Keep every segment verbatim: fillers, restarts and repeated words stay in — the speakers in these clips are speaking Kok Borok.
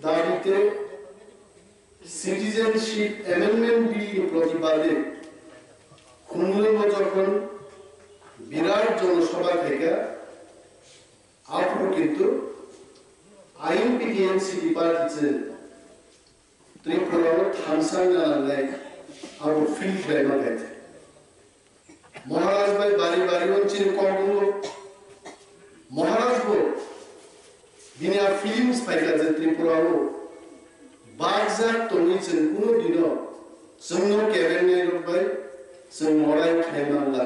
দাবিতে citizenship amendment bill প্রতিবাদে খুমুলুঙো যখন বিরাট জনসভা থেকে আফুর কিন্তু INPT NCP party Tripura o thansa nangnai abo feel khlaima khe. Maharaj bai bari bari on chini kok wngo. Maharaj bo bini a feelings phaikha je Tripura o bakjak tongwi chwng kuno dino chwngno kebeng nai rok bai chwng morai khlai manla.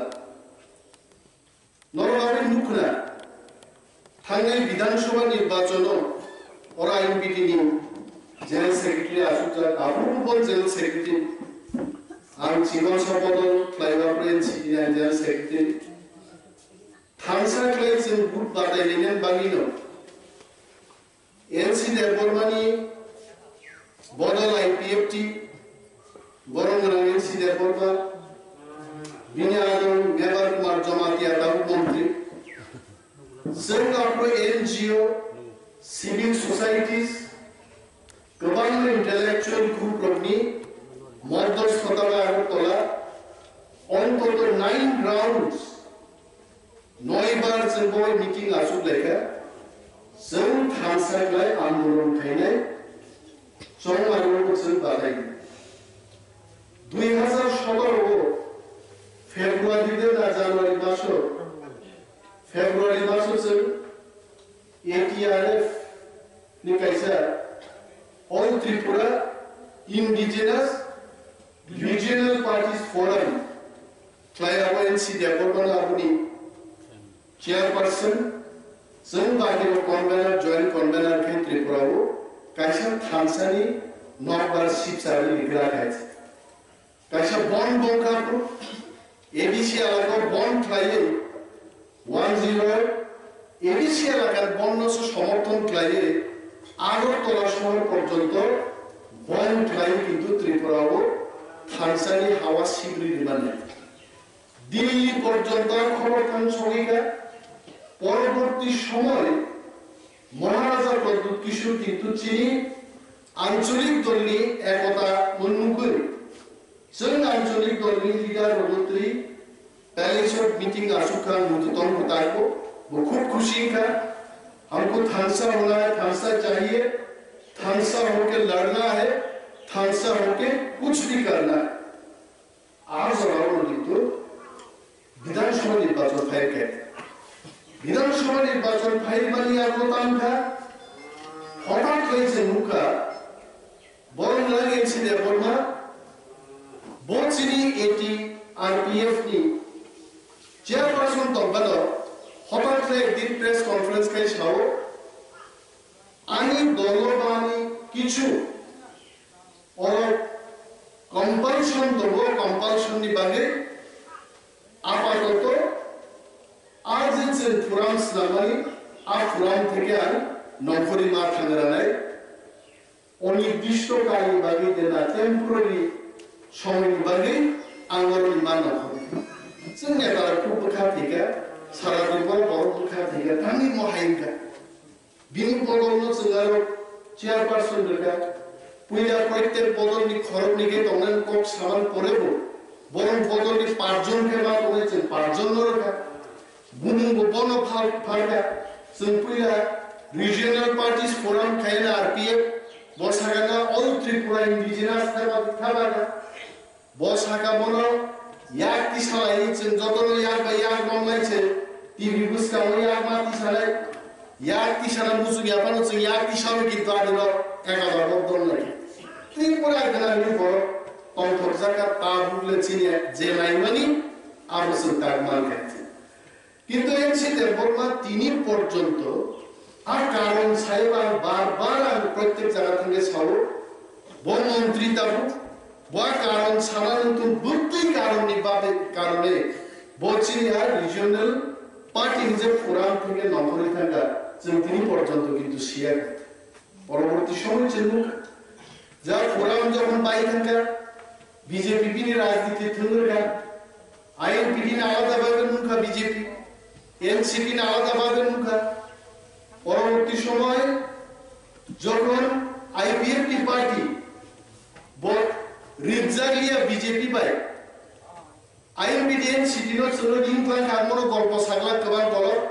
Norok abo nukna thangnai Bidhan Sabha nirbachon o oro I N P T ni General Secretary asukjak, aphuru bo General Secretary. Ang chikon sa bodol khlaiba pore N C P ni General Secretary. Thansa khlai chwng vote batai nini bagwi no N C Debbarmani bodol I P F T, borok gwnang N C Debbarma, bini aro Mebar Kumar Jamatia tabuk montri. Chwng aphuru N G O, civil societies, kwbangma intellectual group rokni modosthota bai Agartala ontoto nine rounds Noibar chwng bo meeting achuk laikha, chwng thansa khlai andolon khainai chongmani chwng batai. Dui hazar sotoro o February de na January maso, February maso chwng A T R F ni kaisa All Tripura Indigenous Regional Parties Forum khlai abo N C Debbarma no aboni chairperson, chwng bagwi o convener, joint convener khe Tripura o kaisa thansani nokbar sipsari rigra khaisa. Kaisa bon bongkha A D C alaka bon khlaiwi one zero A D C alaka bon no se somorthon khlaiwi Agartala sohor porjonto bon khlaiwi kintu Tripura o thansani hawa sibri rimani. Dilli porjonto khobor thang sogwi kha. Poroborti somoy Maharaja Pradyut Kishore kintu chini ancholik dolni ekota mwnmugwi chwng ancholik dolni leader rogotri palace meeting asukha mutu tong bwtangko bo khub khushi kha. हमको थानसा होना है, थानसा चाहिए, थानसा होके लड़ना है, थानसा होके कुछ भी करना है। Aa jorao no kintu Bidhan Sabha nirbachon phai khe, Bidhan Sabha nirbachon phai mani abo tang kha, hothat khlai se nukha, borok lang N C Debbarma, bo chini A T R P F ni chairperson tongphano, hothat khlai din press conference khai sao, ani dolo ba ani kichu Oro compulsion tongo, compulsion ni bagwi apatoto a je chwng phuram swnamani, a phuram theke ang nongkhorwi ma thangranai. Onirdisto kalni bagwi de na temporary somoyni bagwi ang oroni ma nongkhorwi. Chwng netarok kuk bwkha thika, sara Tripura borok bwkha thika, tamni mo hai wngkha. Bini bodolno chwng aro chairperson rwkha. Puila proitek bodolni khoroknwi khe tongnani kok saman porebo, borok bodolni pachjon khe ma tongnai chwng pachjonno rwkha. Bumungbo bono phal-, phalkha. Chwng puila Regional Parties Forum khaina R P F, bo sakha na All Tripura Indigenous khe ma thangkha. Bo saka bono yak tisalai chwng jotono yak bai yak romlai se T V bwskango yak ma tisalai yak tisana muchung ya phano chwng yak tisano kintu adino ekabar rok dol lai. Tripura gwnangni borok tongthokjak kha tabuk le chini je laimani abo chwng tak mankha. কিন্তু এনসি দেববর্মা তিনি পর্যন্ত আর কারণ সাহেব আর বারবার আর প্রত্যেক জায়গা থেকে সাহো বো মন্ত্রী তাবু বো কারণ সারা নতুন বুদ্ধি কারণে বাবে কারণে বো চিনি আর রিজিওনাল পার্টি হিসেবে ফোরাম থেকে নকরি থাকা যে তিনি পর্যন্ত কিন্তু শিয়া পরবর্তী সময় চিনুক যা ফোরাম যখন বাই থাকা বিজেপি বিনি রাজনীতি থুঙ্গা INPT ni alada bhabe nukha, B J P, N C P ni alada bhabe nukha. পরবর্তী সময় Jokhon I P F T party bo rijak liya B J P bai, I N P T N city no chwngno ring tlang kha, mono golpo saglak kwbang kolok.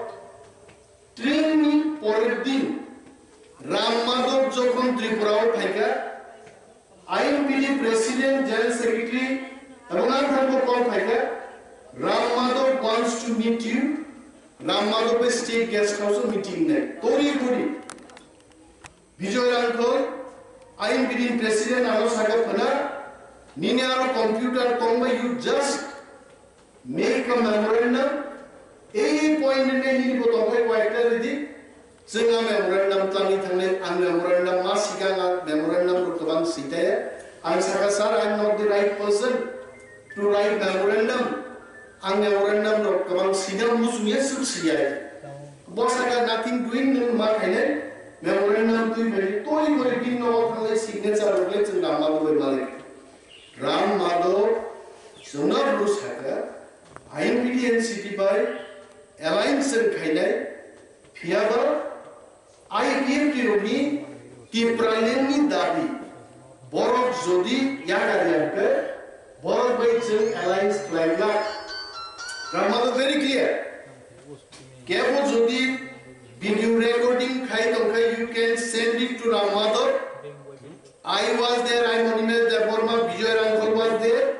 Tring ni porer din Ram Madhav jokhon Tripura o phaikha, I N P T president, general secretary, ebong ang thangbo call phaikha, Ram Madhav wants to meet you, Ram Madhav bai state guest house o meeting nai, tori tori. Bijoy Rangkhol, I N P T president, ano saka phana, nini aro computer tongbai, you just make a memorandum, ei point ni nini bo tongbai, koyekta ridi, chwng a memorandum tangwi thangnai, ang memorandum ma sikang, a memorandum rok kwbang sitaya, ang saka, "Sir, I am not the right person to write memorandum." Ang memorandum rok kwbang sida muchungya, swk siya. Bo saka nothing doing, nwng ma khainai, memorandum twi phai toi toi bin no thanglai signature rok le chwng Ram Madhav bai malik. Ram Madhav chwngno bru saka, I N P T N city bai alliance chwng khainai, phiyaba I P F T rokni Tipraland ni dabi, borok jodi yakar ya hwnkhe, borok bai chwng alliance khlai glak. Rama to very clear. Kebo jodi video recording khai tongkha, you can send it to Ram Madhav. I was there, I, Animesh Debbarma, Bijoy Rangkhol was there.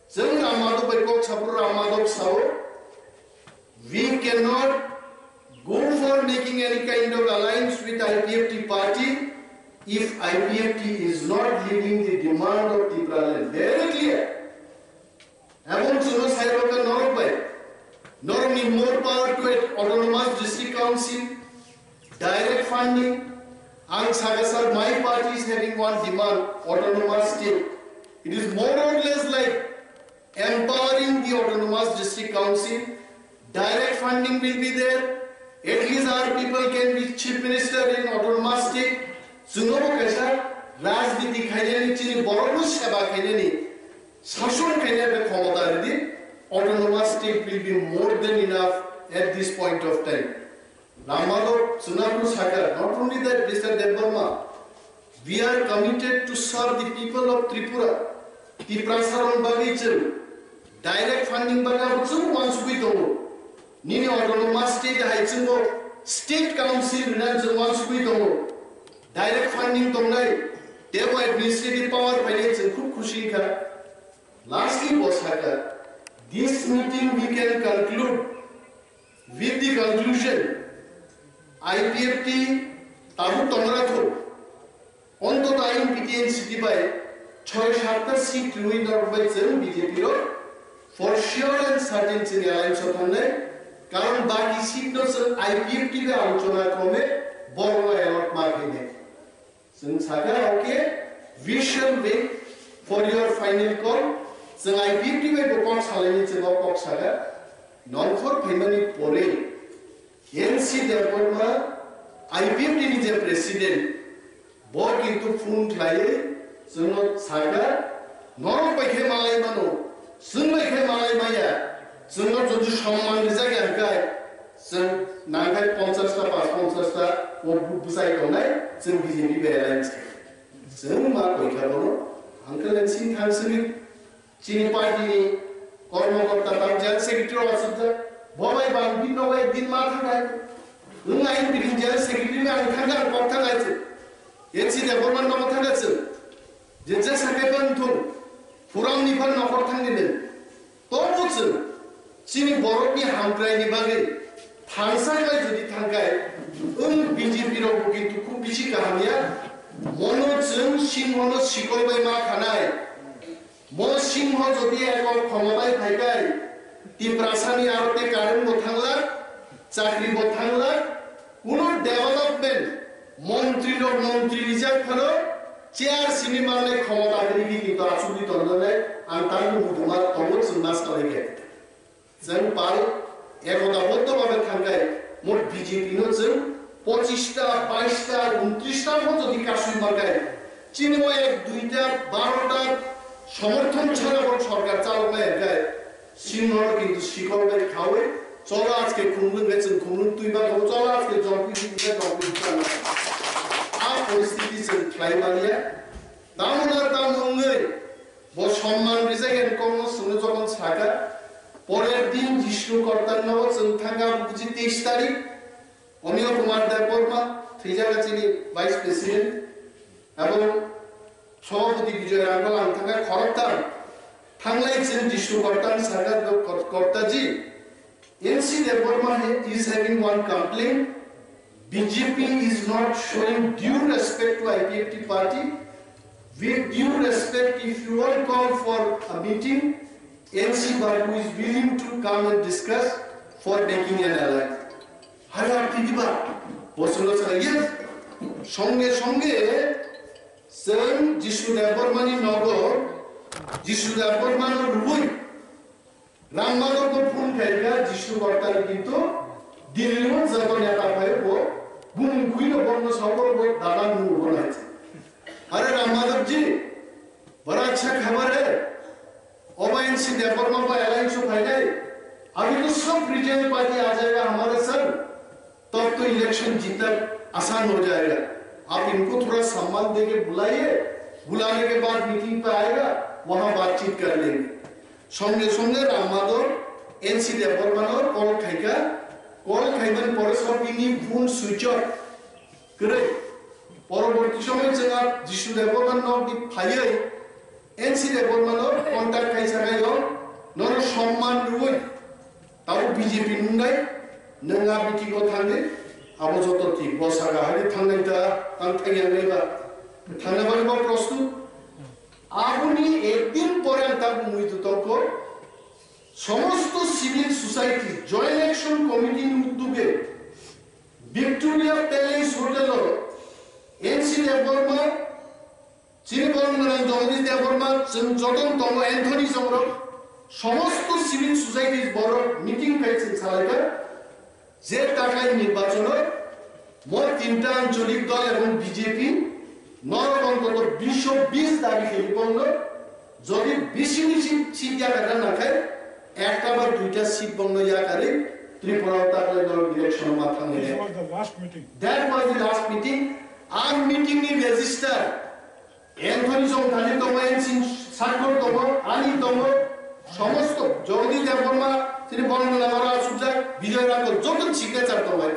Chwng Ram Madhav bai kok saphuru Ram Madhav sao, "We cannot go for making any kind of alliance with I P F T party if I P F T is not leading the demand of Tipraland." Very clear. Ebong chwngno sai rokha norok bai, norokni more power to autonomous district council, direct funding. Ang saka, sir, my party is having one demand, autonomous state. It is more or less like empowering the autonomous district council, direct funding will be there. At least our people can be chief minister in autonomous state. Chwngno bo kaisa rajniti khainani, chini borokno seba khainani, sason khainani be khomota ridi, autonomous state will be more than enough at this point of time. Ram Madhav chwngno saka, not only that, Mister Debbarma, we are committed to serve the people of Tripura. Tiprasa rok bagwi chwng direct funding bagwi abo chwng uansugwi tongo. Nini autonomous state hai chwngbo state council rwna chwng uansugwi tongo. Direct funding tongnai, tebo administrative power phainai chwng khub khusi wngkha. Lastly, bo saka, this meeting we can conclude with the conclusion, I P F T tabuk tongra thung. Ontoto I N P T N city bai choi satta seat rwi norok bai chwng B J P rok for sure and certain chini alliance o thangnai. Karon baki seat no chwng I P F T bai alochona krome borok no allot ma khainai. Chwng sakha, "Okay, we shall wait for your final call." Chwng I P F T bai bo kok salaini chwng o kok sakha. Nongkhor phaimani pore N C Debbarma, I P F T ni je president, bo kintu phone khlaiwi chwngno sakha, "Norok bai khe malai mano, chwng bai khe malai maya, chwngno jodi somman rijak ya hwnkhe, chwng nangkhai ponchash ta, pas ponchash ta, o bu-, bwsai tongnai, chwng B J P bai alliance khe." Chwng ma koi kha bono, uncle and sing thang sini, chini party ni kormokorta tang general secretary rok aswk jak, bo bai bang bin no bai din ma thangai. Nwng ain bini general secretary ni ang thangkha, ang kok thangai se. N C Debbarma no thangkha se. Je je sakai ban thung, Puram ni phan nokor thang ni le. Tobo chwng chini borokni hamkraini bagwi thansa khlai jodi thangkhai, wng B J P rokbo kintu khub bisi kaham ya. Mono chwng Singhono sikol bai ma khanai. Mo Singho jodi ekol khomotai phaikhai, Tiprasani aro tei current bo thanglak, chakri bo thanglak, kuno development montri rok montri rijak phano chair simi manlai khomota kwrwi khe kintu achugwi tongnai ang tangbo muchungma tongo chwng ma salai khe. Chwng pal ekota boddo babe thangkhai mo B J P no chwng pochista, baista, untista bo jodi kasui mankhai chini o ek duita barota somorthon chhana bo sorkar chaloknai hwnkhe Singho no kintu sikol bai khaui cholo ajke khumlwng khe chwng khumlwng twi ma khaui cholo ajke jongpui si khe jongpui si. poristiti chwng khlai manya. Tamo na tamo wngwi bo somman rijak and kongno chwngno jokon saka, porer din Jishnu Kortan nogo chwng thangka buji teis tarik, Omiyo Kumar Debbarma thwijak chini vice president, abo Sobhapati Bijoy Rangwal ang thangka khoroktham thanglai chwng Jishnu Kortan saka Kortaji. N C Debbarma is having one complaint. B J P is not showing due respect to I P F T party. With due respect, if you all call for a meeting, N C Babu is willing to come and discuss for making an alliance. Hari apni diba? Bosolo sa yes. Songe songe sen Jishnu Debbarma ni nogo, Jishnu Debbarma no rubui Ram Madhobno phone khaikha Jishnu Kortani, kintu Delhi o joto neta phai bo bumung khuino bono sabor bo dada nungo bo nai. Are Ram Madhobji, bada achha khabar hai. Oba N C Debbarma ba alliance o phainai. Abhi to sab regional party aa jayega hamare saath. तब तो इलेक्शन जीतना आसान हो जाएगा। आप इनको थोड़ा सम्मान देके बुलाइए, बुलाने के बाद मीटिंग पे आएगा, वहां बातचीत कर लेंगे। Songe songe Ram Madhob N C Debbarmano call khaikha, call khaimani pore sobini phone switch off kwrwi. Poroborti somoy chwng Jishnu Debbarma nokni phaiwi N C Debbarmano contact khai sakhaio, nono somman rwui. Tabo B J P nungnai, nwng a meeting o thangdi, abo joto thik, bo saka hai thangnai ta, ang thangya nai ba, thangna bagwi bo prostut. Aboni ekdin pore ang tabuk mui tu tongkho, somosto civil society, Joint Action Committee ni uddoge Victoria Palace Hotel o N C Debbarma, Chini borok gwnang Jagadish Debbarma, chwng joto tongo, Anthony Chongrok, somosto civil societies borok meeting khai chwng salaikha, je takhai nirbachono mo tinta ancholik dol ebong B J P norok ontoto bisho bis dabi kheli bongno, jodi bisi bisi seat yakarna nangkhe ekta ba duita seat bongno yakarwi Tripura o takhai norok election ma thangwi. This was the last meeting. That was the last meeting. Ang meeting ni register Anthony Chongthani tongo, N C Sakhar tongo, ani tongo, somosto Jagadish Debbarma, chini borok ni lamaro achukjak, Bijoy Rangwal joto signature tongo hai.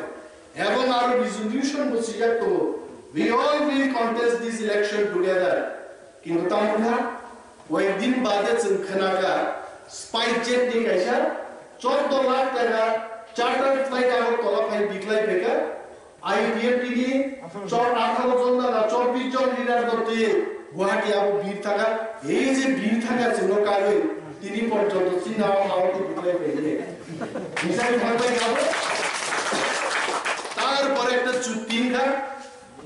Ebong aro resolution bo swijak tongo. We all will contest this election together. Kintu tamoni ha, koyekdin bade chwng khnakha, SpiceJet ni kaisa chordo lakh taka charter flight Agartala phai biklai phaikha, I P F T ni chor atharo jon na chobbish jon leader no twi Guwahati abo bir thaka, ei je bir thaka chwngno karwi tini porjonto chini abo hao twi biklai phaikhe. Misai thangbai abo. Tarpore ekta chukti wngkha,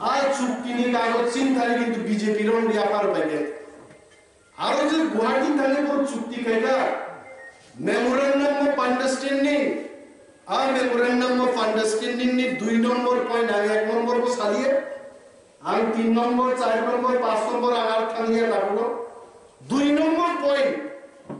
a chukti ni kagoj chini thani kintu B J P rok yapar paikhe. Aro je Guwahati thani bo chukti khaikha, Memorandum of Understanding. A Memorandum of Understanding ni dui number point, ang ek number bo saliya. Ang tin number, char number, panch number ang ar thangya tabukno. Dui number point,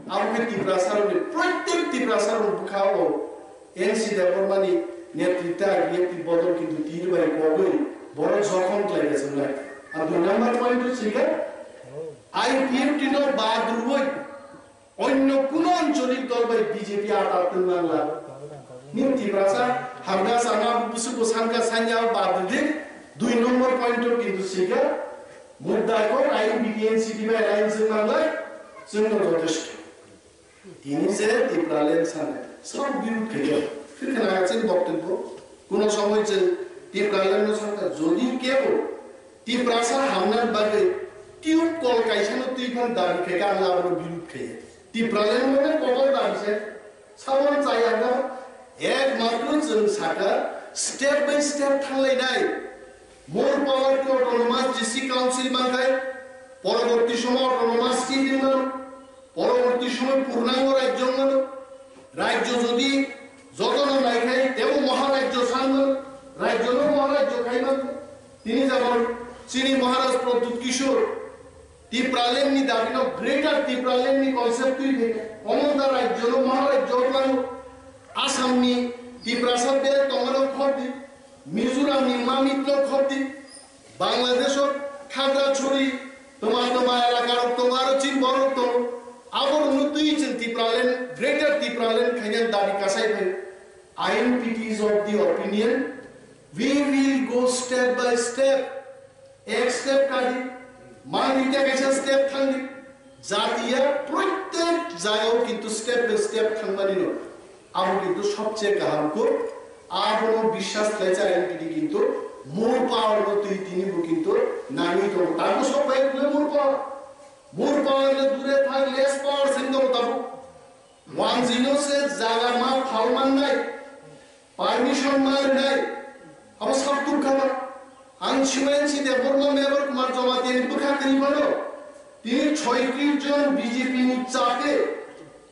abo khe Tiprasa rokni, prottek Tiprasa rokni bwkha o N C Debbarmani netritwa, I P F T bodol kintu tir bai kogwi borok jokhom khlai khe chwnglai. Ang dui number point o sikha, I P F T no bad rwui onno kuno ancholik dol bai B J P atar tong nangla. Nini Tiprasa hamya sana busu bwsangka sanya bad rwdi, dui number point o kintu sikha, mudda kok ain B T N C P bai alliance nanglai, chwngno jotesto. Tini je Tipraland sanai, sabo birud khaikha, phir khna chini boktobbo, kuno somoi chwng Tipraland no sakha, jodi kebo Tiprasa hamna bagwi tube kol kaisa no twi phan dabi khaikha, ang abono birud khaiya. Tipraland mane kotor dabi se, sabo chaya no, ek matro chwng sakha, step by step thanglainai, more power to autonomous district council mankhai, poroborti somoy autonomous state wngmano, পরবর্তী সময় পূর্ণাঙ্গ রাজ্য হলো। রাজ্য যদি যত না নাই খাই, তেও মহারাজ্য সাঙ্গ, রাজ্য হলো মহারাজ্য খাই মানে। তিনি যেমন চিনি মহারাজ প্রদ্যুৎ কিশোর টিপ্রালেন্ড নি দাবি নো গ্রেটার টিপ্রালেন্ড নি কনসেপ্ট তুই থেকে অমলতা রাজ্য হলো মহারাজ্য হলো আসাম নি টিপ্রাসা বেল তমালো খরদি, মিজোরাম নি মামিত লো খরদি, Bangladesh o Khagrachari, toma toma elaka rok tongo, aro chini borok tongo. Abo rokno twi chwng Tipraland, Greater Tipraland khaina dabi kasai phai. I N P T is of the opinion, we will go step by step. Ek step kadi, mangni tei kaisa step thangdi. Jatiya proitek jagao kintu step by step thangmani no. Abo kintu sobche kaham ko. Abono biswas khlai cha I N P T kintu more power no twi tini bo kintu nangwi tongo. Tabo sok bai kule more power. More power le dure thang, less power sing tongo tabo. Wanjwino se jaga ma phal mannai, permission ma rwnai, abo sak tuk kha ba. Ang simayan si Debbarma Mevar Kumar Jamatia ni bwkha kwrwi phano, tini soitrish jon B J P ni chate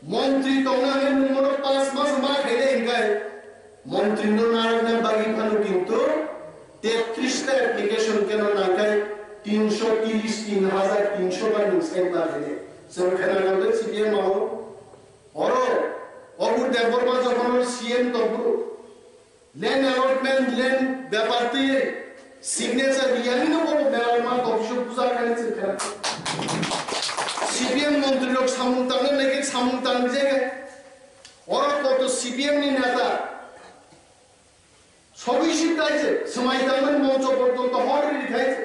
montri tongna hwnwi nwng bono panch mas ma khainai hwnkhe, montri no narwkna bagwi phano kintu tetrish ta application keno nangkhai tinsho tirish, tin hajar tinsho ba nwng sign ma khainai. Chwng khwnango de C P M o. Oro, Obur Debbarma jokhon C M tongphuru, land allotment, land bepar twi signature riyani no bo Debbarma office o puja khainai chwng khna. C P M montri rok samung tangna nai khe samung tang jega. Oro koto C P M ni neta Sogwi sibtai se, swmai tangmani moncho porjonto hor riri khai se.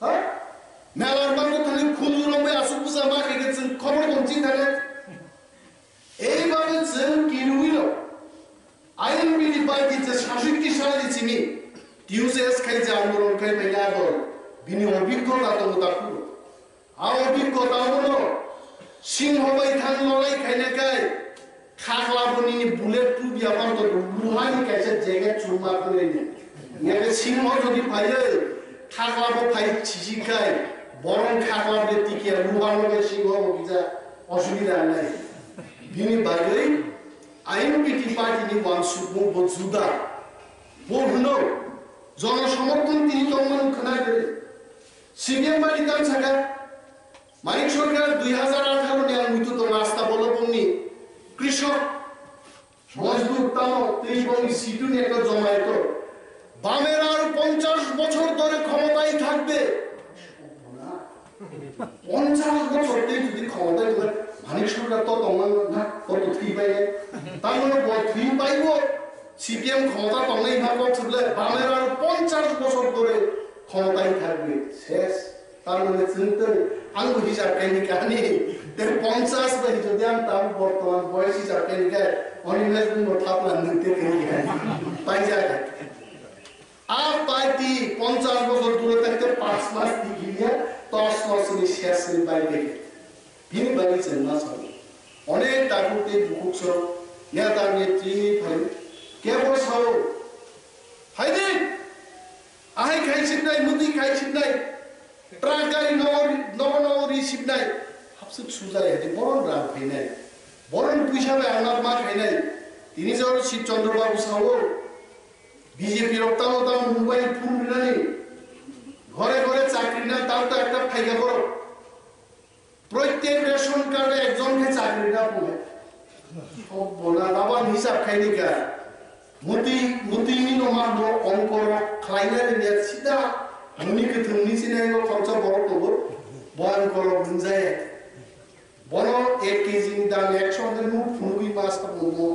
Ha? Melar mango thani khunju romwi asuk busa ma khe chwng khobor tong chini thani. Ei babe chwng kinwi no. I N P T party je sashikti sali chini. T U C S khai je andolon khai phai ya dol. Bini obhiggota tongo ta khuro. A obhiggota abono singho bai thang lolai khaina kai khakla bo nini bullet proof ya pang to luhani kaisa jacket chuma khwlaini. Neke singho jodi phaiwi khakla bo phai chisi kai borong khakla bo tikia luha loge singho bo kisa osubida nai. Bini bagwi I N P T party ni wansukmung bo juda. Bo hwno jono somorthon tini tongmani khwna kwrwi. C P M bai tang saka, Manik Sarkar dui hajar atharo ni ang muitu tongo Asta Ballabh ni krishok, mojdur tamo tei bongni situ ni ekta jomaito. Bamer aro ponchash bochor dhore khomotai thakbe. Ponchash bochor tei jodi khomotai thakbe, Manik Sarkar to tongmani na, to to thwi bai ne. Tamoni bo thwi bai bo, C P M khomota tongnai hwnba kok thwble, Bamer aro ponchash bochor dhore khomotai thakbe. Ses. Tar mane chwng tei ang bo hisab khaini kani. Tei ponchash bai jodi ang tam bortoman boyos hisab khaini khe, oni mes bung bo thapla nwng te khaini khe. Paijak. A party ponchash bochor dure thakte panch mas tigilia, tos tos ni ses ni bai bege. Bini bagwi chwng ma sao. Onek takhuk tei bukhuk sok neta netri ni phai kebo sao. Haidi! Ahai khai sibnai, muti khai sibnai. Truck gari nogo, nogo nogo ri sibnai. Hapsuk sujai hadi boron ram khainai. Boron puisa bai ang ma khainai. Tini jor Sib Chandra Babu sao. B J P rok tamo tamo mobile phone rinani. Ghore ghore chakri na tamo ta ekta phaikha borok. Proitek ration card ekjon khe chakri na pole. Obona daban hisab khaini ka. Muti, muti ni no ma no ongko rok khlaina ni ya sida. Muni kwthwng ni sinai no khoroksa borok tongo. Bo ongko rok wngjaya. Bono ek K G ni dam ekso hwnwi nuk phunugwi ma sabo omo.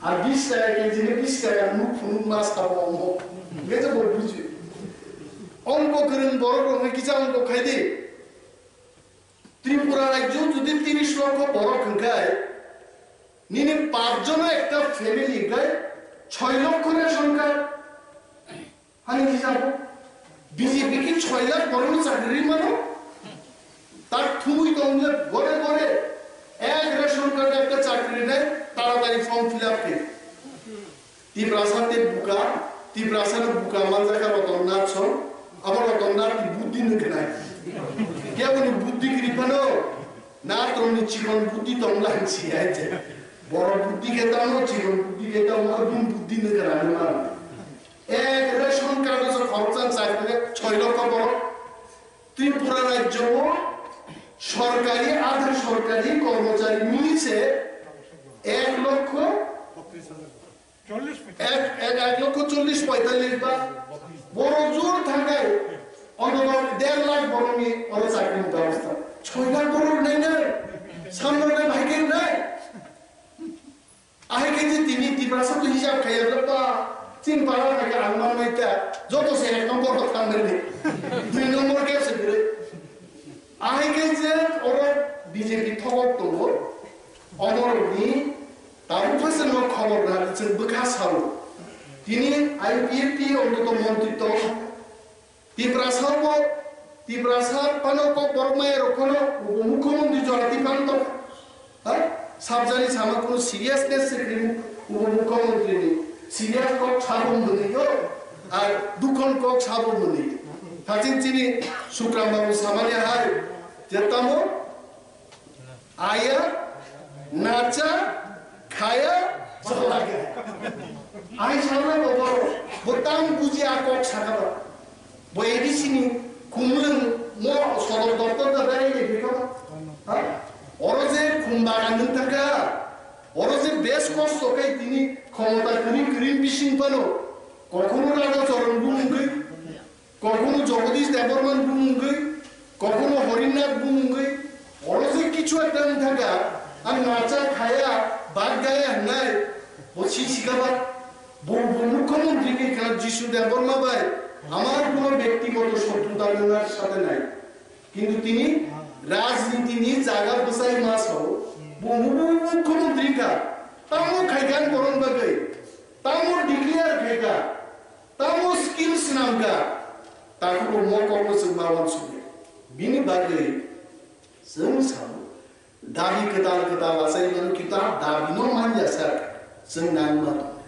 Ar bis taka K G ni bis taka nuk phunuk ma sabo omo. Hwnkhe je bo buji. Ongko kwrwng borok rok hwnkhe kisa ongko khai di. Tripura rajyo jodi tirish lokho borok hwnkhe nini pach jono ekta family hwnkhe choi lokho ration card. Hani hisabo B J P ki choi lakh borokno chakri ri mano. Tak thumui tong le gore gore ek ration card ekta chakri rinai taratari form fill up khe. Tiprasa te buka, Tiprasa no buka manjak kha Ratan Nath song, abo Ratan Nath ni buddhi no khnai. Kebo ni buddhi kri phano, Nath rok ni chikon buddhi tong lang si hai je. Borok buddhi khe tamo, chikon buddhi khe tamo, abini buddhi no khnai mano. Ek ration card o khoroksa chakri choi lokho borok. Tripura rajyo o sorkari, adha sorkari kormochari mili se ek lokho, ek, ek, ek lokho chollish poitallish ba Borok jor thangkai, ontoto der lakh borokni oro chakrini bebosta. Soi lakh borok nainai, samno nai bahai khe nai. Ahai khe je tini Tiprasa to hisab khaiya bla ba, chini para khai ang man mai ta, joto se ek number to thang nai. Dui number ke se gure. Ahai khe je oro B J P thobok tongo, oborokni tabuk phaisa no khobor na chwng bwkha sao. Tini I P F T ontoto montri tong. Tiprasa bo, Tiprasa phano kok borok maya rok phano upo mukhyamantri jora tiphang tong. Ha? Sabjani sama kuno seriousness se kri upo mukhyamantri ni. Serious kok sabo mwnwi yo. Ar dukhon kok sabo mwnwi. Hachin chini Sukram babu samani hai. Jetamo Aya, nacha, khaya, jala. Ai sana bo bo, bo tang buji a kok saka ba. Bo A D C ni kumlung mo sodor doptor da dai de bika ba. Ha? Oro je khum bagan nung taka. Oro je bes kosto kai tini khomota kri kri bising pano. Kokhuno Raja Charan bumung gwi. Kokhuno Jagadish Debbarma bumung gwi, kokhuno Harinnath bumung gwi, oro je kichu ekta wng thangkha, ang nacha khaya, bak gaya hwnai, bo si sikha ba, bo, bo mukhyamantri khe kha Jisu Debbarma bai, amar kono byaktigoto sotruta nang ar sathe nai. Kintu tini rajniti ni jaga bwsai ma sao, bo, bo, bo mukhyamantri kha, tamo khai kha ang borok bagwi, tamo declare khai kha, Tamo skill swnamkha, takhuk rok mokol no chwng ma uansukya. Bini bagwi chwng sao, dabi kwtal kwtal achai mano, kintu a dabi no manya sak chwng nangma tong.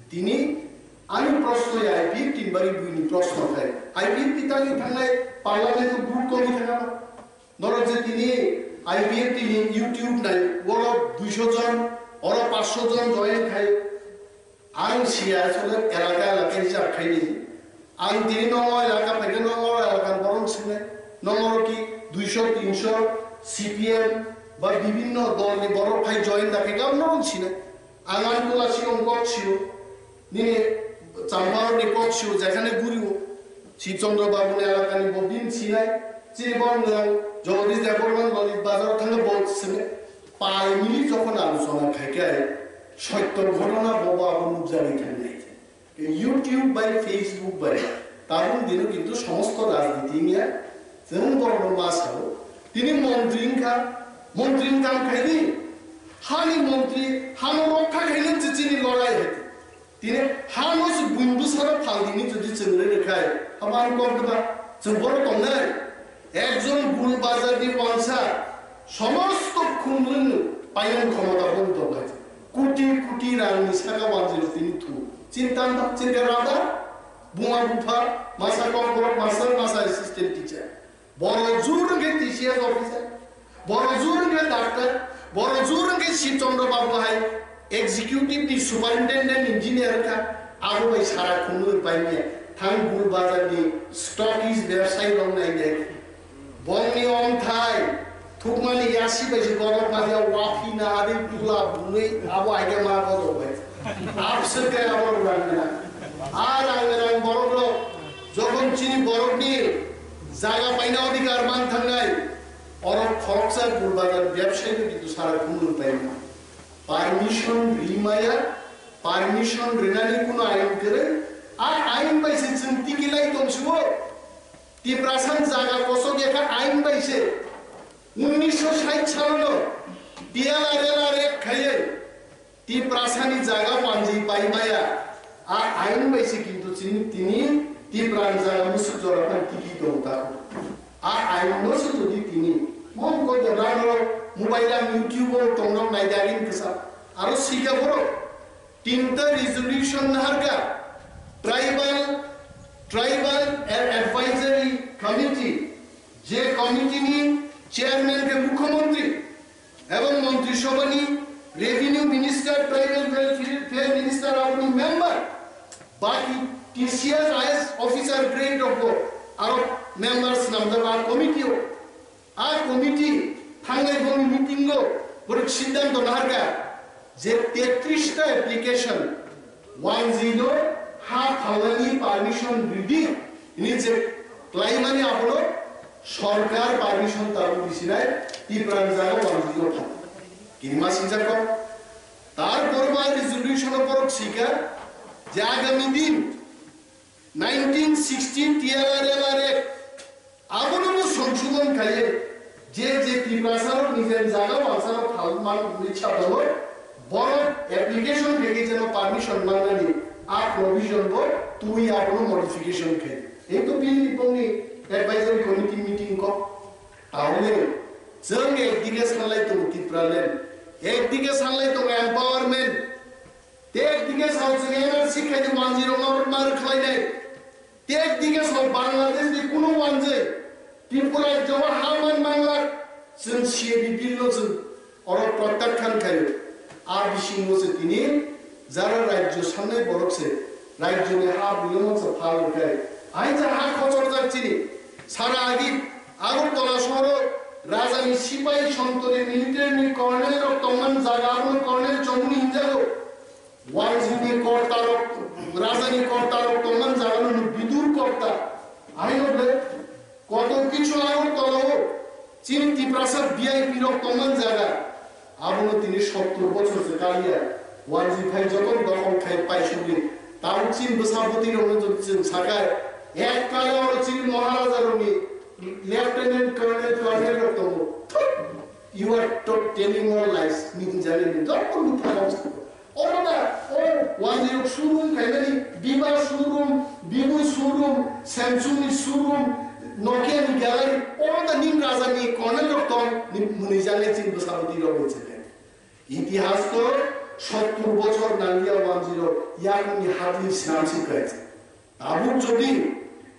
Tini ani proshno ya I P F T ni bagwi buini proshno khai. I P F T tangwi thangnai parliament o vote kongwi thangma. Norok je tini I P F T ni YouTube nai, oro duisho jon, oro paanch sho jon join khai. Ang siya asole elaka elaka hisab khaini. Ang tini nongo elaka phaikhe nongo elaka borok sinai. Nongo ki duisho tinsho C P M ba bibhinno dolni borok phai join da khe gam norok sinai. Ang ani kula siyong kok siyo. Nini champao ni kok siyo jekhane guriyo. Shibchandra Babu ni elaka ni bo din sinai. Chini bo nang Jagadish Debbarma Lalit Bazar thangna bo sinai. Pai mili jokhon alochona khai khe sotto ghotona bobo abo nukjagwi thangnai. YouTube bai Facebook bai tabuk dino kintu somosto rajniti wngya. Chwng borokno ma sao. Tini montri wngkha, montri wngkha wngkhaidi. Hani montri, hano rokha khaina je chini lorai hai. Tini hano se buin bwsaro phaldi ni jodi chwng rwi rwkhai, abo ang kok deba chwng borok tongnai. Ekjon Gul Bazar ni wansa somosto khumlwng no payung khomota bo tong hai. Kuti kuti rang ni saka wanjil tini thu. Chinta, chinta rada, bunga bupha, masa kok borok master, masa assistant teacher. Borok jur wngkhe T C S officer, borok jur wngkhe doctor, borok jur wngkhe Shiv Chandra Babu hai executive ni superintendent engineer wngkha, abo bai sara khumui paimya thang Gul Bazar ni stockist bebsai rok nai nai. Bongni omthai thukmani yasi bai se borok maya waphina adi tula bunui abo aike ma bodo bai. Abswk khe abo rang nang. A rang nang borok rok Jokhon chini borokni jaga paina adhikar man thangnai, oro khoroksa Gul Bazar bebsai no kintu sara khumui paima. Permission rimaya, permission rinani kuno ain kwrwi, a ain bai se chwng tikilai tongsiwo. Tiprasa ni jaga kosok yakha ain bai se. Unnisho sait salono tiyala rela rek khaiwi Tiprasani jaga panji paimaya, a ain bai se kintu chini tini Tipran jaga musuk jora phan tiki tongo tako. A ain no se jodi tini, mo ko de rano mobile ang YouTube o tongrok nai dagin kesa, aro sika borok tinta resolution naharka tribal, tribal advisory committee, je committee ni chairman ke mukhyamantri, Ebong Montri Sabha ni Revenue Minister, Tribal Welfare Minister aboni member, baki T C S I A S officer grade rok bo aro member swnamjak a committee o. A committee thangnai boni meeting o borok siddhanto naharkha je tetris ta application wanjwi no Ha phalnani permission ridi, ini je klaimani abono sorkar permission tabuk disinai, Tipra ni jaga wanjwi no thang. Kinima sinjak kok. Tarpor ba resolution o borok sika je agami din nineteen sixty T R R L R Act abono bo songsodhon khaiye je je Tiprasa rok nijer jaga wansa rok phalman hwnwi satongo, borok application rege jeno permission mannani a provision bo twi abono modification khai. Ei to bini bongni advisory committee meeting kok. Taone chwng ekdige sanlai tongo Tipraland, ekdige sanlai tongo empowerment, te ekdige sao chwng N R C khai di wanjwi rok no mar khlainai. Te ekdige sao Bangladesh ni kuno wanjwi Tripura rajyo o ha man manglak, chwng C A B bill no chwng oro protyakhan khaio. A bisingo se tini jara rajyo sannai borok se rajyo ni ha buino se phal rwkhai. Ain ja ha khochorjak chini sara agi Agartala sohoro raja ni sipai sontoni military ni colonel rok tongman jaga abono colonel chomuni hinjago. Wanjwini kortarok, rajani kortarok tongman jagano hwno bidur korta. Aino ble koto kichu Agartala o chini Tiprasa V I P rok tongman jaga. Abono tini sottur bochor se kaliya. Wanjwi phai joto dokhol khai paisugwi. Tabuk chini bwsa bwtwi rokno jodi chwng sakai. Ek kala oro chini Maharaja rokni lieutenant colonel, colonel rok tongo. Thut! You are to-, telling all lies. Ni hinjani ni joto mitha kok. Oro da, o wanjwi rok showroom khaimani, Viva showroom, Vivo showroom, Samsung ni showroom, Nokia ni gallery, oro da ning raja ni colonel rok tong, ni mwnwi jale chini bwsa bwtwi rok ni chete. Itihas to sottur bochor nangya wanjwi rok yakung ni hadli snam si kaisa. Tabuk jodi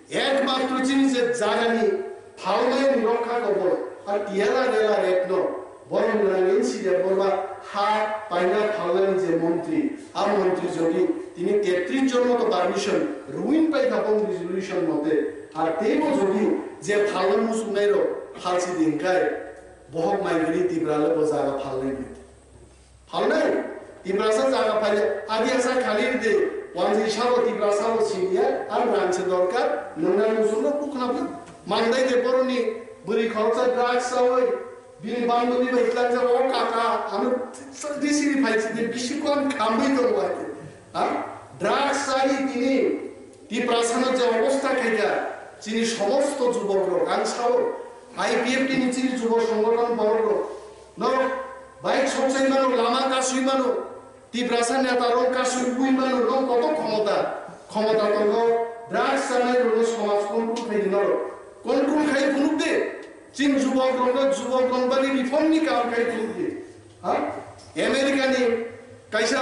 ekmatro chini je jagani phalmani rokha kobor, a tiela rela rekno borom gwnang N C Debbarma ha paina phalnani je montri, a montri jodi tini tetris jon moto permission ruin pai kha bong resolution mote, ar teibo jodi je phalna muchungnai rok phalsi di hwnkhe bohok mai gani Tipra le bo jaga phalnai. Phalnai, Tiprasa jaga phaile, adi asa khali de, wanjwi sabo Tiprasa bo siniya, ar rang se dorkar, nungna nusungno bukna buk. Mandai de boroni, bwrwi khoroksa drugs sawi, bini bandhabi bai tlangjak, o kaka, ano disiri phai sidi, bisi kon khamwi tongo ake. Ha? Drugs sawi tini, Tiprasano je obostha khaikha, chini somosto jubokrok, ang sao, I P F T ni chini jubo songothon borokrok, norok bike sokchai mano, lama kasui mano, Tiprasa netarok kasui ui mano, norok koto khomota, khomota tongo, drugs chanai rokno somaj control khai di norok, control khai phunuk de, chini jubokrokno, jubokrok bani reform ni kaam khai phunuk de. Ha? America ni kaisa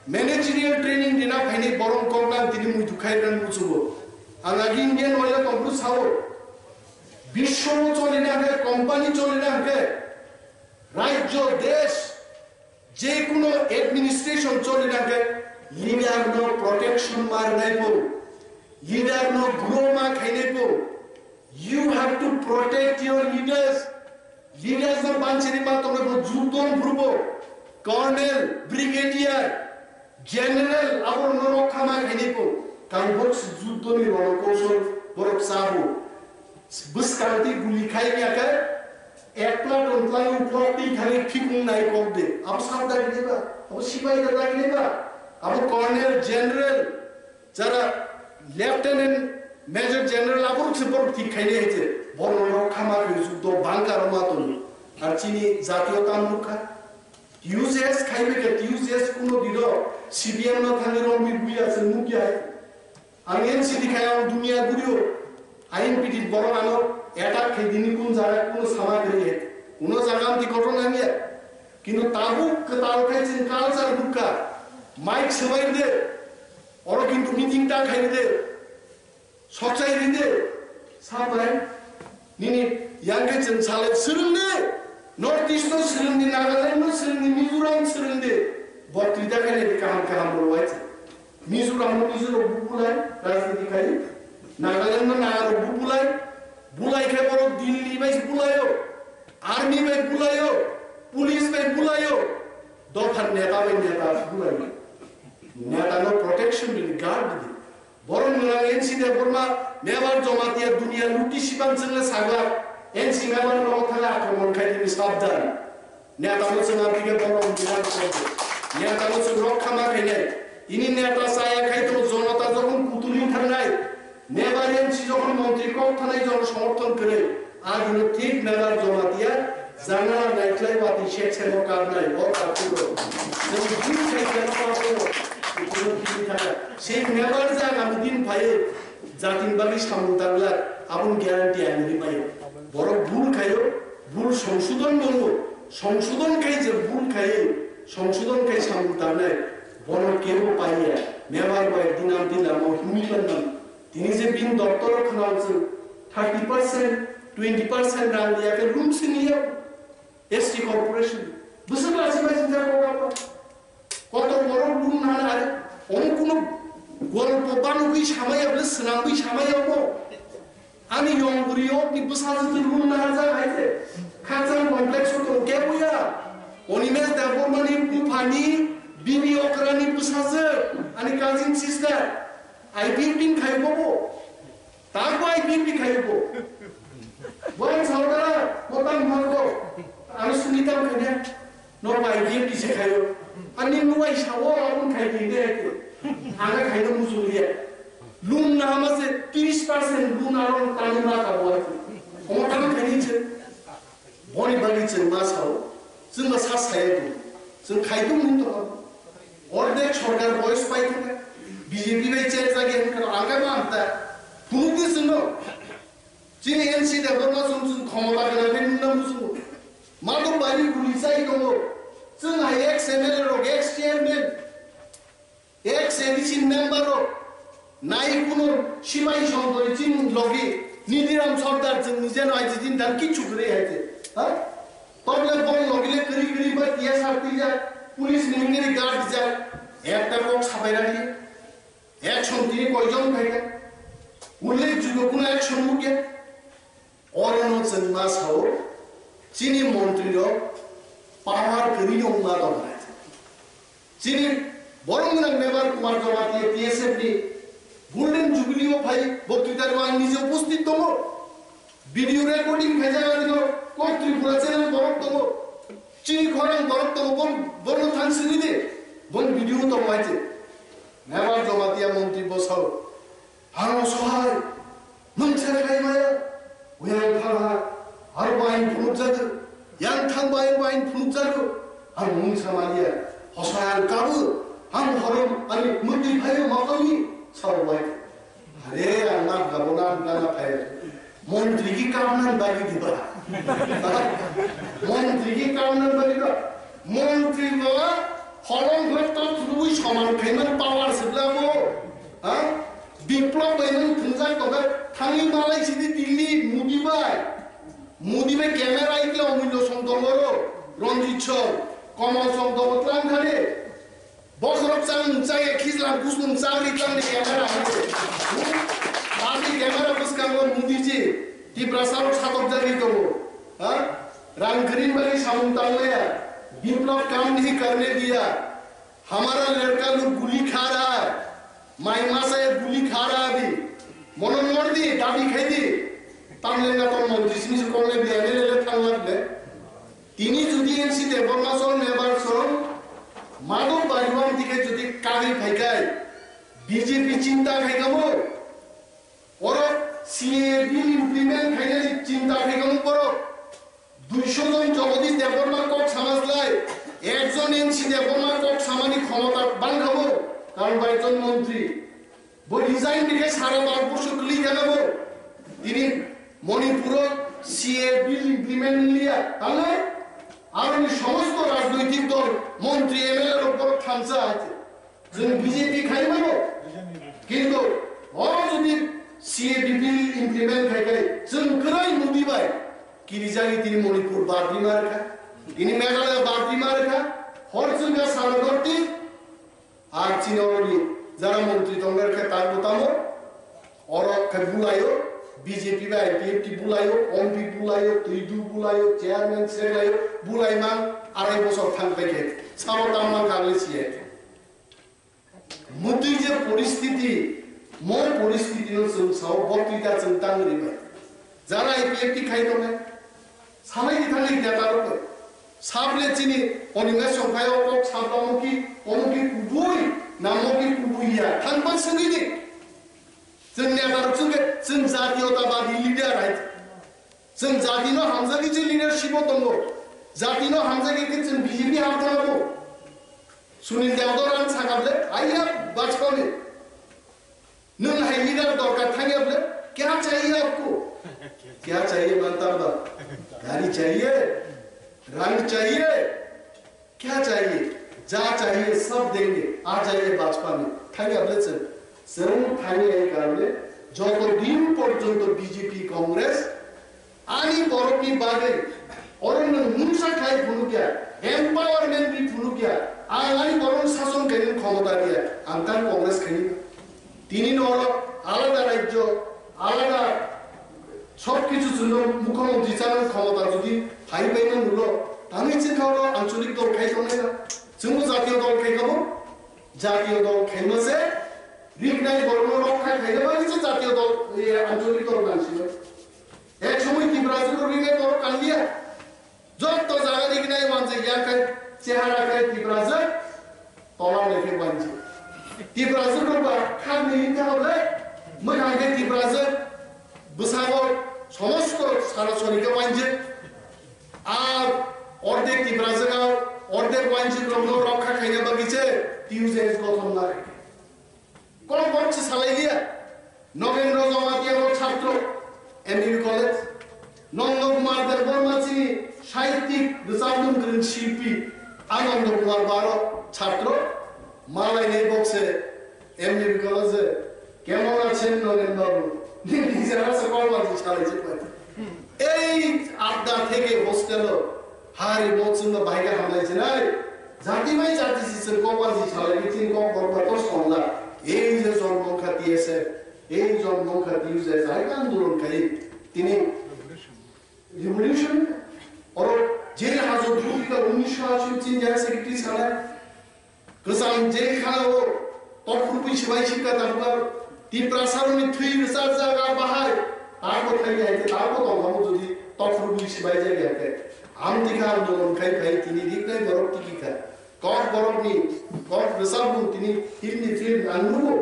managerial training rina phainai borok kok nang tini muitu khai rang muchungo. Ang agi Indian oil company sao. Biswo cholina hwnkhe, company cholina hwnkhe, rajyo, desh, je kono administration cholina hwnkhe, leader no protection ma rwnai po, leader no grow ma khainai po. You have to protect your leaders. Leaders no banchiri ma tongwi bo judon phurbo. Colonel, brigadier, general, abo no rokha ma khainai po. Kang box judoni rono kosol borok sabo. Bwskang twi guli khai ya khe, ek platoon twlai, u platoon thani phikung nai kok de. Abo sab dagi de ba, abo sipai da dagi de ba, abo colonel, general, jara lieutenant major general abo rok se borok thik khai de hete. Borok no rok khama khe juddo bangka rok ma toni. Ar chini jatiyo tam nukha. T U J S khai be khe, T U J S kuno dino C P M no thani rong bi buya se nukya. Ang N C D khai ang dunia gurio, I N P T borok ano attack khai dini kun jaga kuno sama kri he, kuno jaga amti kotor nangya. Kintu tabuk kwtal khai chini culture bukha, mic swbai de, oro kintu meeting ta khai de, sochai ri de, sabai. Nini yang khe chwng salai swrwng di, North East no swrwng di, Nagaland no swrwng di, Mizoram swrwng di. Bo twi da khe nini kaham kaham bo wai se. Mizoram no Mizo rok bu bulai, rajniti khai. Nagaland no Naga rok bu bulai. Bulai khe borok Delhi bai bulaio. Army bai bulaio. Police bai bulaio. Dopha neta bai neta bulaio. Neta no protection di, guard di. Borok nwng N C Debbarma, Mebar Jamatia dunia luti siban chwngno saglak, N C Mebar no thangwi akromon khai tini sabdan. Neta no chwng abike borok nwng neta no chwng rok khama khainai. Ini neta chaya khai to jonota jokhon kutuli thangnai. Mebar N C jokhon montri kok thanai jono somorthon kwrwi. Agini thik Mebar Jamatia jangala naikhlai wati sek seko karnai o karkugo. Nwng bini sai keno karkugo. Kuno bini thaka. Sei Mebar jagani din phaiwi jatin bagwi samung tanglak aboni guarantee ang ri maio. Borok bul khaio, bul songsodon tongo. Songsodon khai je bul khaiwi, songsodon khai samung tangnai. Bono kebo paiya. Mebar bai dinam dinamo himwi manmani. Tini je bini doptoro khwnao chwng thirty percent, twenty percent rang diya khe room siniya S T corporation. Bwswk lachi bai sinjak kok abo. Kotor borok room nana are. Omo kuno golpo banugwi samaya bwle swnamgwi samaya omo. Ani yong bwrwi o ni bwsajwk room nana jak hai se. Khakchang complex o tongo kebo ya. Animesh Debbarma ni buphani bibi okra ni bwsajwk. Ani cousin sister. I P F T ni khai bobo. Tamo I P F T khai bo. Bo ang sao dara, bo tang ma bo. Ano suni tang khai de. No ba I P F T se khai bo. Ani nuai sao abun khai de de. Anga khai no musu de. Lun na ma se tris percent lun aron tani ma ka bo. Omo tang khai ni se. Boni bagwi chwng ma sao, chwng ba sa saya di. Chwng khai tong mung tong. Ordek sorkar boyos pai thangkha. B J P bai change lagi hwn kha, ang kha ma ang ta. Phunuk di chwng no. Chini N C Debbarma chwng chwng khomota gwnang khe nung na muchungo. Madhub Bari guli chai tongo. Chwng hai ex M L A rok, ex chairman. Ex A D C member rok nai kuno sipai songdoi chini logi Nidiram Sordar chwng ni jeno aiji din dan kichu kwrwi hai te. Ha? Togle bong logi le kwrwi kwrwi ba T S R twi ja police ni hingri guard ja ekta kok sapai rani. Action tini koijon phaikha? Ullekh jogyo kuno action mukya. Orono chwng ma sao, chini montri rok power kwrwi wngma tong hai. Chini borok gwnang Mebar Kumar Jamatia T S F ni Golden Jubilee o phai boktwita rw ang nije upasthit tongo. Video recording khaijak ani no kok Tripura channel borok tongo. Chini khorang borok tongo, bon, borno thang sini de. Bon video tongo hai che. Mebar Jamatia montri bo sao. Ang osohai, mungsa khai maya, uyang thangha, aro bain phunuk jago, yang thang bain bain phunuk jago, ang mungsa maliya, osohai ang kabu, ang horom, ani muti phayo makami, sao bai. Are, ang nak gabo na, na, na phayo. Montri ki kam nan bagi diba. Montri ki kam nan bagi diba. Montri ba holong hoi to thubui soman khaiman power sibla bo. Ha? Biplop bai nang thungjak tongkha thangwi malai sidi Delhi Modi bai. Modi bai camera ikla omulyo song dongoro. Ranjit song, Kamal song dongo tlang khade. Bokhorok chang mung chaya, khijlang kusmung chagri tangni camera hino. Tangni camera bwskango Modi ji, Tiprasa rok satok jagri tongo. Ha? Rang kwrwini bagwi samung tanglaya. Biplab kam nahi karne diya. Hamara ladka log guli kha raha hai. Mai masa ye guli kha raha abhi. Mono mor di, dabi khai di. Tamle na ton montri simi se kongle bi M L A le thang lagle. Tini jodi N C Debbarma song, Mebar song, Madhub Bariwang dike jodi kagwi phaikai, B J P chinta khaikamo, oro C A A bill implement khainani chinta khaikamo borok. Duisho jon Jagadish Debbarma kok sama slai, ekjon N C Debbarma kok samani khomota bangkhamo, karon bai ekjon montri. Bo resign dikhe sara Bharatborso kwlwi kha bo. Tini Manipuro C A A bill implement wngya. Tamo aroni somosto rajnoitik dol, montri, M L A rok borok thansa hai. Chwng B J P khai mano. Kintu oro jodi C A A bill implement khai khai chwng kwrwi Modi bai kirijagwi tini Manipur badri ma rwkha. Tini Meghalaya badri ma rwkha. Hor chwng kha sara North East. Ar chini oroni jara montri tongler khe tak bo tamo, oro khe bulaio, B J P bai I P F T bulaio, M P bulaio, twidu bulaio, chairman, secretary bulaimang arai bosor thang pai khe, sabo tamo kagwi siya. Mutui je poristiti, Mo poristiti no chwng sao, bo twita chwng tang ri bai. Jara I P F T khai tongnai. Sanai di thani neta rok. Sable chini onime songphai o kok sabla mo ki, omo ki kubui, na mo ki kubui ya. Thang pan sengwi di. Chwng neta rok chwng ke, chwng jatiyotabadi leader hai. Chwng jati no hamjagwi je leadership o tongo. Jati no hamjagwi khe chwng B J P ham thangabo. Sunil Yadav rang sakable, aiya bachkoni. Nwng hai leader dorkar thangya ble, kya chahiye aapko? Kya chahiye manta ba? Gari chahiye? Rang chahiye? Kya chahiye? Ja chahiye, sab denge. Aa jaiye bachpa mein. Thangya ble chwng. Chwng thangya ei karone joto din porjonto B J P Congress ani borokni bagwi oro nwng mungsa khlai phunukya, empowerment ri phunukya, ang ani borokno sason khainani khomota riya, ang tang Congress khaini. Tini no oro alada rajyo, alada sob kichu chwngno mukhyamantri chanani khomota jodi phai bai no nulo, tangwi chwngkha oro ancholik dol khai tongnai na? Chwngbo jatiyo dol khai kha bo? Jatiyo dol khaima se riknai borokno rokha khaina bagwi se jatiyo dol, e, ancholik dol nang sino. Ek somoi Tiprajwk rok riknai borok kanliya. Jotto jaga riknai manjak ya khai, chehara khai Tiprajwk tola lekhe banji. Tiprajwk rok ba khakni himkha hable, mwkhang khe Tiprajwk bwskango somosto sara sori khe banji. A ordek Tiprajwk a ordek banji rokno rokha khaina bagwi se T U J S gothon lai. Kok borok se salai liya. Nogendra Jamatia no chhatro, M B B College. Nanda Kumar Debbarma chini sahittik, rwchapmung kwrwng shilpi. Ananda Kumar Baro chhatro, malai nei bok se M B B College, kemon achen Nogen babu? Nini jara se kok borok se salai se pai. Ei adda theke hostel o hari mo chwngno bahai khe hamlai sinai. Jati bai jati si chwng kok bai si salai khe chini kok borok bai kok songla. Ei je jonmo wngkha T S F, ei jonmo wngkha T U J S, hai khe andolon khai tini revolution. Oro je hajo dukita unisho ashi chini jara secretary salai. Kwcham jel khana o tokhorwi sibai sikha tabukar Tiprasarokni thwi rwchar jaga bahai tabo thai hai khe tabo tongkhamu jodi tokhorwi sibai jagya khe. Amtwikha andolon khai khai tini riknai borok tikikha. Kok borokni kok rwchapmung tini film ni film ang nugo.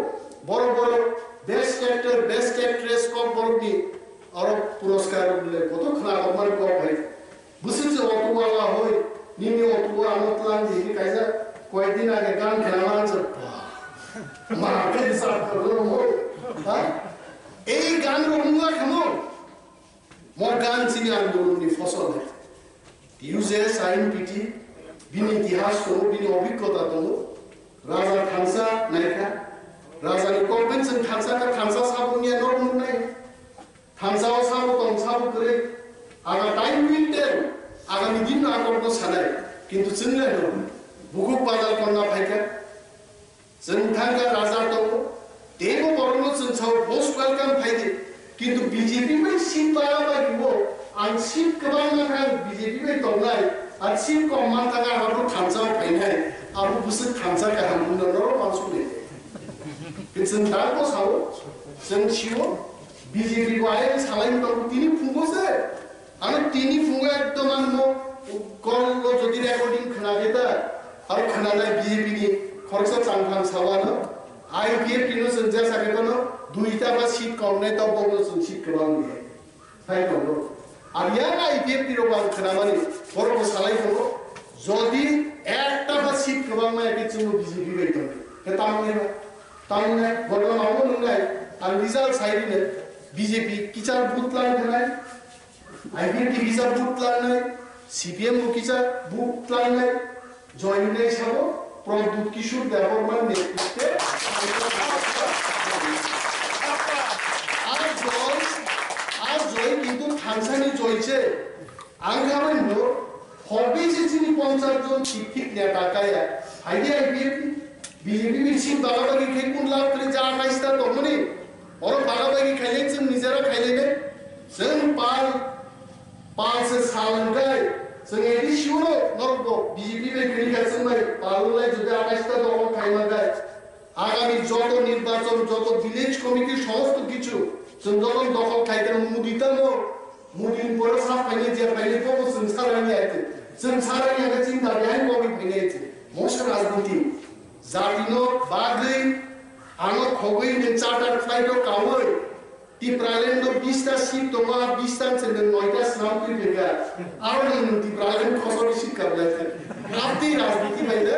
Borok borok best actor, best actress kok borokni oro puroskar rwle koto khna kokmani kok hai. Bwswk se auto wala hoi, nini auto o ano tlang di hinwi kaisa koyekdin age gan khna mansa. Ma khe sa ko mo. Ha? Ei gan rok nungla khamo. Mo gan chini andolon ni fosol hai. T U J S I N P T bini itihas tongo, bini obhiggota tongo. Raja thansa naikha. Raja ni kok bai chwng thansa kha, thansa sabung ya norok nuknai. Thansa o sabo tong sabo kwrwi, aga time will tell, agami din no akorno sanai, kintu chwng le no, bukhuk bazar konna phaikha, chwng thangkha raja tongo, teibo borokno chwng sao most welcome phaidi, kintu B J P bai seat bala bai bo, ang seat kwbang mankha ang B J P bai tongnai, ar seat kom mankha ang abo thansa o phainai, abo bwswk thansa kaham wngno norok uansuknai. Chwng tangbo sao, chwng sio, B J P bo ayang salai tongo tini phungo se. Ano tini phungo ekdom ang mo call lo jodi recording khna khe ta, aro khna nai B J P ni khoroksa changphang sao ano, I P F T no chwng jesa khe no duita ba seat kom nai, tok bok no chwng seat kwbang ni. Sai tongo. Ar yang I P F T rok ang khwnamani, borok bo salai tongo. Jodi ekta ba seat kwbangma ya khe chwngno B J P bai tongo. Khe tamni ba? Tamni nai, bodol mamo nungnai, ang result sai rine, B J P kichar vote tlang khanai, I P F T kichar vote tlangnai, C P M bo kichar vote tlangnai, Joy hinwi sabo, Pradyut Kishore Debbarma ni netritwe. A joy, a joy kintu thansani joy se. Ang kha bai no, hobi se chini ponchas jon thik thik neta kaya. Hai di I P F T, B J P bi si bagabagi khai kun lab kri ja kaista tongmani. Oro bagabagi khailai chwng nijera khailai nai. Chwng pal, pal se sal hwnkhe chwng A D C o no norok bo B J P bai kwrwi kha chwng bai pal wng lai jodi atais ta dok khai man khai. Agami joto nirbachon, joto village committee somosto kichu chwng joto dokhol khaikhe Modi tamo, Modi ni pore sa phainai je phainai bobo chwng sarani aite, chwng sarani aite chwng dabi hai bobo phainai aite. Mosa rajniti jatino bagwi ano khogwi ni charter flight o kawi Tipraland no bista seat tongo, bista chende noita slam twi phaikha. Aro nang Tipraland khosor seat kablai kha. Amtwi rajniti baile,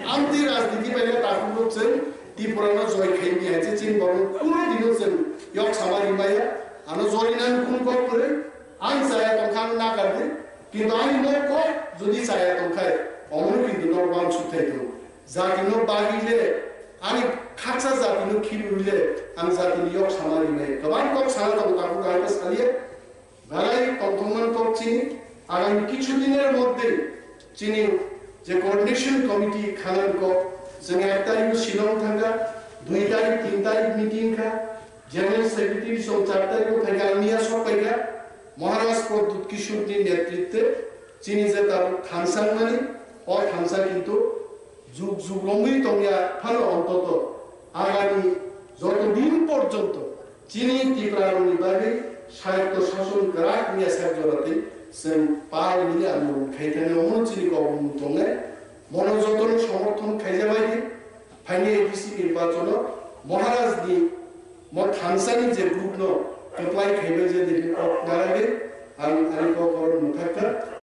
amtwi rajniti baile takhuk rok chwng Tripura no joy khai ni hai chwng borok kuno dino chwng yok sama rimaya. Ano joy nang kun kok kwrwi, ang chaya tongkha ang nakardi. Kintu ani nok kok jodi chaya tongkhai, omono kintu nok wan sukthai tongo. Jatino bagwi le, ani khaksa jatino khirwi le, ang jatini yok sama rimai. Kwbang kok sana tongo, takhuk kaham khe saliya. Belai tongthokmani kok chini, agami kichu dinor moddhe chini je coordination committee khanani kok, chwng ek tarikh Shillong thangkha, dui tarikh, tin tarikh meeting kha, general secretary song char tarikh phaikha, ang miya sok phaikha, Maharaj Pradyut Kishore ni netritwe chini je tabuk thansa mani, o thansa kintu jug jug romwi tongya phano ontoto agami joto din porjonto chini Tiprarokni bagwi swayakto sason kwrak wngya sak joratwi chwng pal hwnwi ang mung khai thani omo chini kok mung tongnai. Mono jotono somorthon khaijabaidi phaini A D C nirbachono Maharajni mo thansani je groupno apply khaibai je nini kok naragwi ang ani kok oro mwthakha.